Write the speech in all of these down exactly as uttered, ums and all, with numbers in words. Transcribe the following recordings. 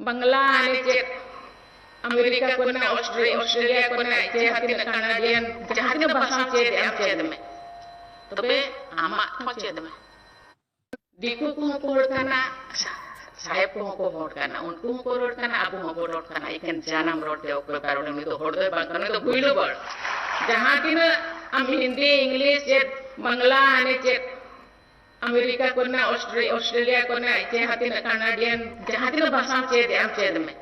ᱵᱟᱝᱞᱟ ᱟᱱᱮ ᱪᱮᱫ, ᱟᱢᱮᱨᱤᱠᱟ ᱠᱚᱨᱮᱱᱟᱜ, ᱚᱥᱴᱨᱮ-, ᱚᱥᱴᱨᱮᱞᱤᱭᱟ ᱠᱚᱨᱮᱱᱟᱜ, ᱪᱮ ᱦᱟᱛᱤᱱᱟᱜ ᱠᱟᱱᱟᱰᱤᱭᱟᱱ, ᱡᱟᱦᱟᱸ ᱛᱤᱱᱟᱹᱜ ᱵᱷᱟᱥᱟᱢ ᱪᱮᱫ ᱮᱜ ᱟᱢ ᱪᱮᱫ ᱢᱮ, ᱛᱚᱵᱮ ᱟᱢᱟᱜ ᱦᱚᱸ ᱪᱮᱫ ᱢᱮ᱾ ᱫᱤᱠᱩ ᱠᱚᱦᱚᱸ ᱠᱚ ᱦᱚᱲ ᱠᱟᱱᱟ, ᱥᱟ-, ᱥᱟᱦᱮᱵ ᱠᱚᱦᱚᱸ ᱠᱚ ᱦᱚᱲ ᱠᱟᱱᱟ, ᱩᱱᱠᱩ ᱦᱚᱸᱠᱚ ᱨᱚᱲ ᱠᱟᱱᱟ, ᱟᱵᱚ ᱦᱚᱸᱵᱚ ᱨᱚᱲ ᱠᱟᱱᱟ᱾ ᱮᱠᱮᱱ ᱡᱟᱱᱟᱢ ᱨᱚᱲ ᱛᱮ ᱚᱠᱚᱭ ᱵᱟᱭ ᱨᱚᱲ, ᱩᱱᱤ ᱫᱚ ᱦᱚᱲ ᱫᱚᱭ ᱵᱟᱝ ᱠᱟᱱᱟ, ᱩᱱᱤ ᱫᱚ ᱵᱷᱩᱭᱞᱩ ᱦᱚᱲ᱾ ᱡᱟᱦᱟᱸ ᱛᱤᱱᱟᱹᱜ ᱟᱢ ᱦᱤᱱᱫᱤ, ᱤᱝᱞᱤᱥ, ᱪᱮᱫ ᱵᱟᱝᱞᱟ, ᱟᱱᱮ ᱪᱮᱫ ᱟᱢᱮᱨᱤᱠᱟ ᱠᱚᱨᱮᱱᱟᱜ, ᱚᱥᱴᱨᱮ-, ᱚᱥᱴᱨᱮᱞᱤᱭᱟ ᱠᱚᱨᱮᱱᱟᱜ, ᱡᱟᱦᱟᱸ ᱛᱤᱱᱟᱹᱜ ᱠᱟᱱᱟᱰᱤᱭᱟᱱ, ᱡᱟᱦᱟᱸ ᱛᱤᱱᱟᱹᱜ ᱵᱷᱟᱥᱟᱢ ᱪᱮᱫ ᱮᱜ ᱟᱢ ᱪᱮᱫ ᱢᱮ,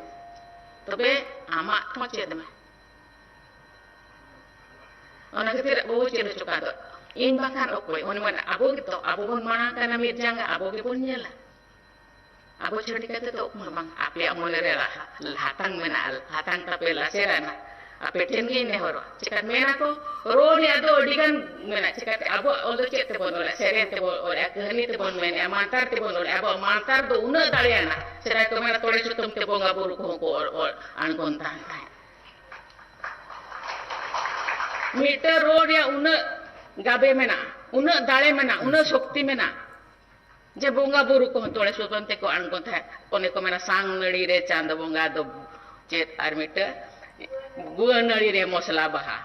ᱛᱚᱵᱮ ᱟᱢᱟᱜ ᱦᱚᱸ ᱪᱮᱫ ᱢᱮ᱾ ᱚᱱᱟ ᱠᱷᱟᱹᱛᱤᱨ ᱟᱵᱚ ᱪᱮᱫ ᱦᱚᱪᱚ ᱠᱟᱫ ᱫᱚ, ᱤᱧ ᱵᱟᱝᱠᱷᱟᱱ ᱚᱠᱚᱭ? ᱚᱱᱮ ᱢᱟᱱᱮ ᱟᱵᱚ ᱜᱮᱛᱚ, ᱟᱵᱚ ᱵᱚᱱ ᱢᱟᱲᱟᱝ ᱠᱟᱱᱟ ᱢᱤᱫ ᱡᱟᱸᱜᱟ, ᱟᱵᱚ ᱜᱮᱵᱚᱱ ᱧᱮᱞᱟ᱾ ᱟᱵᱚ ᱪᱷᱟᱹᱲᱤ ᱠᱟᱛᱮ ᱫᱚ ᱚᱠᱚᱭ ᱵᱟᱝ, ᱟᱯᱮᱭᱟᱜ ᱢᱚᱱᱮ ᱨᱮ ᱞᱟᱦᱟ-, ᱦᱟᱛᱟᱝ ᱢᱮᱱᱟᱜᱼᱟ, ᱦᱟᱛᱟᱝ ᱛᱟᱯᱮ ᱞᱟᱥᱮᱨᱟᱱᱟ᱾ ᱟᱯᱮ ᱴᱷᱮᱱ ᱜᱮᱧ ᱱᱮᱦᱚᱨᱚᱜᱼᱟ᱾ ᱪᱤᱠᱟᱹᱛᱮ ᱢᱮᱱᱟ ᱠᱚ, ᱨᱚᱲ ᱨᱮᱭᱟᱜ ᱫᱚ ᱟᱹᱰᱤ ᱜᱟᱱ ᱢᱮᱱᱟᱜᱼᱟ᱾ ᱪᱤᱠᱟᱹᱛᱮ ᱟᱵᱚᱣᱟᱜ ᱚᱞ ᱫᱚ ᱪᱮᱫ ᱛᱮᱵᱚᱱ ᱚᱞᱟ? ᱥᱮᱨᱮᱧ ᱛᱮᱵᱚᱱ ᱚᱞᱟ, ᱠᱟᱹᱦᱱᱤ ᱛᱮᱵᱚᱱ ᱢᱮᱱᱮᱜᱼᱟ, ᱢᱟᱱᱛᱟᱨ ᱛᱮᱵᱚᱱ ᱚᱞᱟ᱾ ᱟᱵᱚᱣᱟᱜ ᱢᱟᱱᱛᱟᱨ ᱫᱚ ᱩᱱᱟᱹᱜ ᱫᱟᱲᱮᱭᱟᱱᱟ᱾ ᱥᱮᱫᱟᱭ ᱠᱚ ᱢᱮᱱᱟ, ᱛᱚᱲᱮ ᱥᱩᱛᱟᱹᱢ ᱛᱮ ᱵᱚᱸᱜᱟ ᱵᱩᱨᱩ ᱠᱚᱦᱚᱸ ᱠᱚ ᱚᱞ, ᱚᱞ ᱟᱬᱜᱚᱱ ᱛᱟᱦᱮᱸ ᱛᱟᱦᱮᱸᱫ᱾ ᱢᱤᱫᱴᱟᱝ ᱨᱚᱲ ᱨᱮᱭᱟᱜ ᱩᱱᱟᱹᱜ ᱜᱟᱵᱮ ᱢᱮᱱᱟᱜᱼᱟ, ᱩᱱᱟᱹᱜ ᱫᱟᱲᱮ ᱢᱮᱱᱟᱜᱼᱟ, ᱩᱱᱟᱹᱜ ᱥᱚᱠᱛᱤ ᱢᱮᱱᱟᱜᱼᱟ, ᱡᱮ ᱵᱚᱸᱜᱟ ᱵᱩᱨᱩ ᱠᱚᱦᱚᱸ ᱛᱚᱲᱮ ᱥᱩᱛᱟᱹᱢ ᱛᱮᱠᱚ ᱟᱬᱜᱚᱱ ᱛᱟᱦᱮᱸᱫ᱾ ᱚᱱᱮ ᱠᱚ ᱢᱮᱱᱟ, ᱥᱟᱝ ᱱᱟᱹᱲᱤ ᱨᱮ ᱪᱟᱸᱫᱚ ᱵᱚᱸᱜᱟ ᱫᱚ ᱪᱮᱫ, ᱟᱨ ᱢᱤᱫᱴᱟᱝ ᱜᱩᱣᱟᱹ ᱱᱟᱹᱲᱤ ᱨᱮ ᱢᱚᱥᱞᱟ ᱵᱟᱦᱟ᱾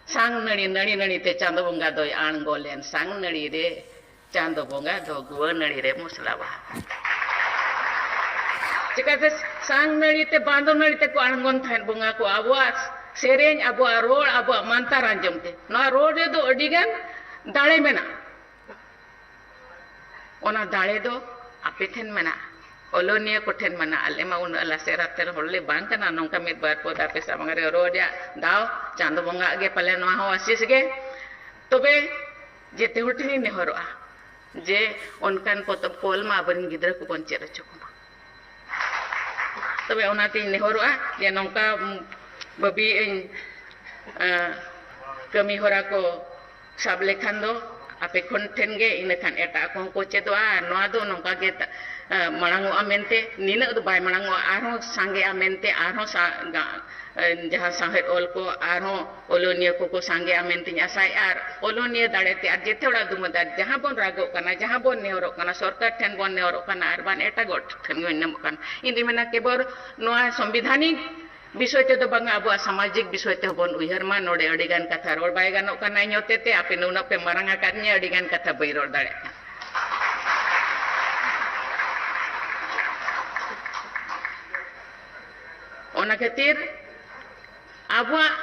ᱥᱟᱝ ᱱᱟᱹᱲᱤ, ᱱᱟᱹᱲᱤ ᱱᱟᱹᱲᱤ ᱛᱮ ᱪᱟᱸᱫᱚ ᱵᱚᱸᱜᱟ ᱫᱚᱭ ᱟᱬᱜᱚ ᱞᱮᱱ, ᱥᱟᱝ ᱱᱟᱹᱲᱤ ᱨᱮ ᱪᱟᱸᱫᱚ ᱵᱚᱸᱜᱟ ᱫᱚ ᱜᱩᱣᱟᱹ ᱱᱟᱹᱲᱤ ᱨᱮ ᱢᱚᱥᱞᱟ ᱵᱟᱦᱟ᱾ ᱪᱤᱠᱟᱹᱛᱮ ᱥᱟᱝ ᱱᱟᱹᱲᱤ ᱛᱮ, ᱵᱟᱸᱫᱚ ᱱᱟᱹᱲᱤ ᱛᱮᱠᱚ ᱟᱬᱜᱚᱱ ᱛᱟᱦᱮᱸᱫ ᱵᱚᱸᱜᱟ ᱠᱚ, ᱟᱵᱚᱣᱟᱜ ᱥᱮᱨᱮᱧ, ᱟᱵᱚᱣᱟᱜ ᱨᱚᱲ, ᱟᱵᱚᱣᱟᱜ ᱢᱟᱱᱛᱟᱨ ᱟᱸᱡᱚᱢ ᱛᱮ? ᱱᱚᱣᱟ ᱨᱚᱲ ᱨᱮᱫᱚ ᱟᱹᱰᱤ ᱜᱟᱱ ᱫᱟᱲᱮ ᱢᱮᱱᱟᱜᱼᱟ᱾ ᱚᱱᱟ ᱫᱟᱲᱮ ᱫᱚ ᱟᱯᱮ ᱴᱷᱮᱱ ᱢᱮᱱᱟᱜᱼᱟ, ᱚᱞᱚᱱᱤᱭᱟᱹ ᱠᱚᱴᱷᱮᱱ ᱢᱮᱱᱟᱜᱼᱟ᱾ ᱟᱞᱮ ᱢᱟ ᱩᱱᱟᱹᱜ ᱞᱟᱥᱮᱨ ᱟᱛᱮᱨ ᱦᱚᱲ ᱞᱮ ᱵᱟᱝ ᱠᱟᱱᱟ, ᱱᱚᱝᱠᱟ ᱢᱤᱫ ᱵᱟᱨ ᱯᱚᱫ ᱟᱯᱮ ᱥᱟᱢᱟᱝ ᱨᱮ ᱨᱚᱲ ᱨᱮᱭᱟᱜ ᱫᱟᱣ ᱪᱟᱸᱫᱚ ᱵᱚᱸᱜᱟ ᱜᱮ ᱯᱟᱞᱮ ᱱᱚᱣᱟ ᱦᱚᱸ ᱟᱥᱤᱥ ᱜᱮ᱾ ᱛᱚᱵᱮ ᱡᱮᱛᱮ ᱦᱚᱲ ᱴᱷᱮᱱᱤᱧ ᱱᱮᱦᱚᱨᱚᱜᱼᱟ ᱡᱮ ᱚᱱᱠᱟᱱ ᱯᱚᱛᱚᱵ ᱠᱚ ᱚᱞ ᱢᱟ, ᱟᱵᱚᱨᱮᱱ ᱜᱤᱫᱽᱨᱟᱹ ᱠᱚᱵᱚᱱ ᱪᱮᱫ ᱦᱚᱪᱚ ᱠᱚᱢᱟ᱾ ᱛᱚᱵᱮ ᱚᱱᱟᱛᱤᱧ ᱱᱮᱦᱚᱨᱚᱜᱼᱟ ᱡᱮ ᱱᱚᱝᱠᱟ, ᱩᱢ, ᱵᱟᱹᱵᱤ ᱟᱹᱧ, ᱟᱸ, ᱠᱟᱹᱢᱤ ᱦᱚᱨᱟ ᱠᱚ ᱥᱟᱵ ᱞᱮᱠᱷᱟᱱ ᱫᱚ ᱟᱯᱮ ᱠᱷᱚᱱ ᱴᱷᱮᱱ ᱜᱮ, ᱤᱱᱟᱹ ᱠᱷᱟᱱ ᱮᱴᱟᱜ ᱠᱚᱦᱚᱸ ᱠᱚ ᱪᱮᱫᱚᱜᱼᱟ᱾ ᱟᱨ ᱱᱚᱣᱟ ᱫᱚ ᱱᱚᱝᱠᱟ ᱜᱮ ᱛᱟ-, ᱮ, ᱢᱟᱲᱟᱝ ᱚᱜᱼᱟ ᱢᱮᱱᱛᱮ, ᱱᱤᱱᱟᱹᱜ ᱫᱚ ᱵᱟᱭ ᱢᱟᱲᱟᱝ ᱚᱜᱼᱟ, ᱟᱨᱦᱚᱸ ᱥᱟᱸᱜᱮᱜᱼᱟ ᱢᱮᱱᱛᱮ, ᱟᱨᱦᱚᱸ ᱥᱟ-, ᱜᱟ-, ᱮ, ᱡᱟᱦᱟᱸ ᱥᱟᱶᱦᱮᱫ ᱚᱞ ᱠᱚ, ᱟᱨᱦᱚᱸ ᱚᱞᱚᱱᱤᱭᱟᱹ ᱠᱚᱠᱚ ᱥᱟᱸᱜᱮᱜᱼᱟ ᱢᱮᱱᱛᱮᱧ ᱟᱥᱟᱭᱮᱫᱼᱟ᱾ ᱟᱨ ᱚᱞᱚᱱᱤᱭᱟᱹ ᱫᱟᱲᱮ ᱛᱮ, ᱟᱨ ᱡᱮᱛᱮ ᱦᱚᱲᱟᱜ ᱫᱩᱢᱟᱹᱫ, ᱟᱨ ᱡᱟᱦᱟᱸ ᱵᱚᱱ ᱨᱟᱜᱚᱜ ᱠᱟᱱᱟ, ᱡᱟᱦᱟᱸ ᱵᱚᱱ ᱱᱮᱦᱚᱨᱚᱜ ᱠᱟᱱᱟ, ᱥᱚᱨᱠᱟᱨ ᱴᱷᱮᱱ ᱵᱚᱱ ᱱᱮᱦᱚᱨᱚᱜ ᱠᱟᱱᱟ, ᱟᱨ ᱵᱟᱝ ᱮᱴᱟᱜ ᱦᱚᱲ ᱴᱷᱮᱱ ᱵᱚᱱ ᱱᱮᱦᱚᱨᱚᱜ ᱠᱟᱱᱟ, ᱤᱧ ᱫᱩᱧ ᱢᱮᱱᱟ ᱠᱮᱵᱚᱞ ᱱᱚᱣᱟ ᱥᱚᱝᱵᱤᱫᱷᱟᱱᱤᱠ ᱵᱤᱥᱚᱭ ᱛᱮᱫᱚ ᱵᱟᱝᱟ, ᱟᱵᱚᱣᱟᱜ ᱥᱟᱢᱟᱡᱤᱠ ᱵᱤᱥᱚᱭ ᱛᱮᱦᱚᱸ ᱵᱚᱱ ᱩᱭᱦᱟᱹᱨ ᱢᱟ᱾ ᱱᱚᱰᱮ ᱟᱹᱰᱤ ᱜᱟᱱ ᱠᱟᱛᱷᱟ ᱨᱚᱲ ᱵᱟᱭ ᱜᱟᱱᱚᱜ ᱠᱟᱱᱟ ᱤᱧ ᱦᱚᱛᱮ ᱛᱮ, ᱟᱯᱮ ᱱᱩᱱᱟᱹᱜ ᱯᱮ ᱢᱟᱨᱟᱝ ᱟᱠᱟᱫᱤᱧᱟ, ᱟᱹᱰᱤ ᱜᱟᱱ ᱠᱟᱛᱷᱟ ᱵᱟᱹᱧ ᱨᱚᱲ ᱫᱟᱲᱮᱭᱟᱜ ᱠᱟᱱᱟ᱾ ᱚᱱᱟ ᱠᱷᱟᱹᱛᱤᱨ ᱟᱵᱚᱣᱟᱜ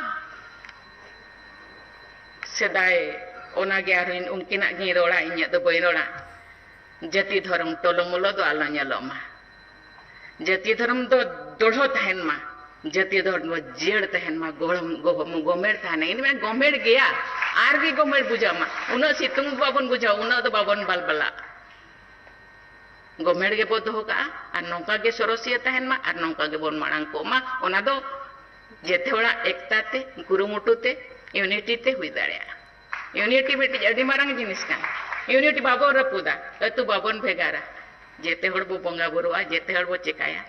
ᱥᱮᱫᱟᱭ, ᱚᱱᱟᱜᱮ ᱟᱨᱦᱚᱸ ᱩᱱᱠᱤᱱᱟᱜ ᱜᱤᱧ ᱨᱚᱲᱟ, ᱤᱧᱟᱹᱜ ᱫᱚ ᱵᱟᱹᱧ ᱨᱚᱲᱟ᱾ ᱡᱟᱹᱛᱤ ᱫᱷᱚᱨᱚᱢ ᱴᱚᱞᱚᱢᱚᱞᱚ ᱫᱚ ᱟᱞᱚ ᱧᱮᱞᱚᱜ ᱢᱟ᱾ ᱡᱟᱹᱛᱤ ᱫᱷᱚᱨᱚᱢ ᱫᱚ ᱫᱚᱲᱦᱚ ᱛᱟᱦᱮᱱ ᱢᱟ, ᱡᱟᱹᱛᱤ ᱫᱷᱚᱨᱚᱢ ᱫᱚ ᱡᱤᱭᱟᱹᱲ ᱛᱟᱦᱮᱱ ᱢᱟ, ᱜᱚᱲᱚᱢ, ᱜᱚᱦᱚᱢ, ᱜᱚᱢᱮᱲ ᱛᱟᱦᱮᱱᱟ᱾ ᱤᱧ ᱢᱮᱱᱟ ᱜᱚᱢᱮᱲ ᱜᱮᱭᱟ, ᱟᱨ ᱜᱮ ᱜᱚᱢᱮᱲ ᱵᱩᱡᱷᱟᱹᱜ ᱢᱟ᱾ ᱩᱱᱟᱹᱜ ᱥᱤᱛᱩᱝ ᱵᱟᱵᱚᱱ ᱵᱩᱡᱷᱟᱹᱣᱟ, ᱩᱱᱟᱹᱜ ᱫᱚ ᱵᱟᱵᱚᱱ ᱵᱟᱞᱵᱟᱞᱟᱜᱼᱟ᱾ ᱜᱚᱢᱮᱲ ᱜᱮᱵᱚ ᱫᱚᱦᱚ ᱠᱟᱜᱼᱟ ᱟᱨ ᱱᱚᱝᱠᱟ ᱜᱮ ᱥᱚᱨᱚᱥᱤᱭᱟᱹ ᱛᱟᱦᱮᱱ ᱢᱟ ᱟᱨ ᱱᱚᱝᱠᱟ ᱜᱮᱵᱚᱱ ᱢᱟᱲᱟᱝ ᱠᱚᱜ ᱢᱟ᱾ ᱚᱱᱟ ᱫᱚ ᱡᱮᱛᱮ ᱦᱚᱲᱟᱜ ᱮᱠᱛᱟ ᱛᱮ, ᱠᱩᱨᱩᱢᱩᱴᱩ ᱛᱮ, ᱤᱭᱩᱱᱤᱴᱤ ᱛᱮ ᱦᱩᱭ ᱫᱟᱲᱮᱭᱟᱜᱼᱟ᱾ ᱤᱭᱩᱱᱤᱴᱤ ᱢᱤᱫᱴᱤᱡ ᱟᱹᱰᱤ ᱢᱟᱨᱟᱝ ᱡᱤᱱᱤᱥ ᱠᱟᱱᱟ᱾ ᱤᱭᱩᱱᱤᱴᱤ ᱵᱟᱵᱚᱱ ᱨᱟᱹᱯᱩᱫᱟ, ᱟᱹᱛᱩ ᱵᱟᱵᱚᱱ ᱵᱷᱮᱜᱟᱨᱟ᱾ ᱡᱮᱛᱮ ᱦᱚᱲ ᱵᱚ ᱵᱚᱸᱜᱟ ᱵᱩᱨᱩᱜᱼᱟ, ᱡᱮᱛᱮ ᱦᱚᱲ ᱵᱚ ᱪᱮᱠᱟᱭᱟ,